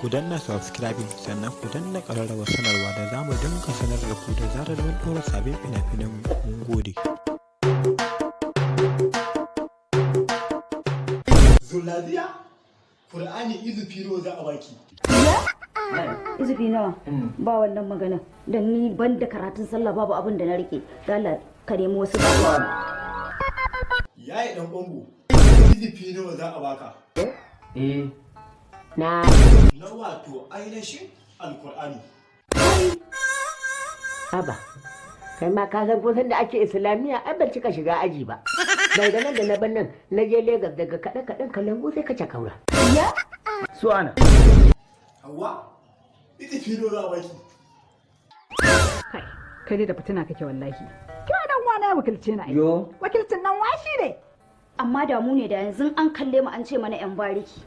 Ku danna subscribing, sannan ku danna ƙararrawar sanarwa da za mu dinga sanar da ku da zarar mun ɗora sabbin fina-finan. Mun gode. Zulabiya, Kur'ani izufi nawa za a baki? Izufi nawa? Ba wannan magana. Dan ni ban da karatun sallah babu abin da na rike. Dala ka nemi wasu ba. Yayi dan kwambo, izufi nawa za a baka? Eh. Na. Na wato ainihin Alkur'ani. Haba. Kai ma ka san kusan da ake Islamiyya, ai ban cika shiga aji ba. Daga nan da na ban nan na je Legas, daga kaɗan kaɗan kalangu sai ka kaura. Ya? Su ana. Hauwa, izufi nawa za a baki? Kai, kai dai da fitina kake wallahi. Ke dan wana ya wakilce ni ai. Yo. Wakilcin nan washi ne. Amma da mu ne da yanzu an kalle mu an ce mana yan bariki.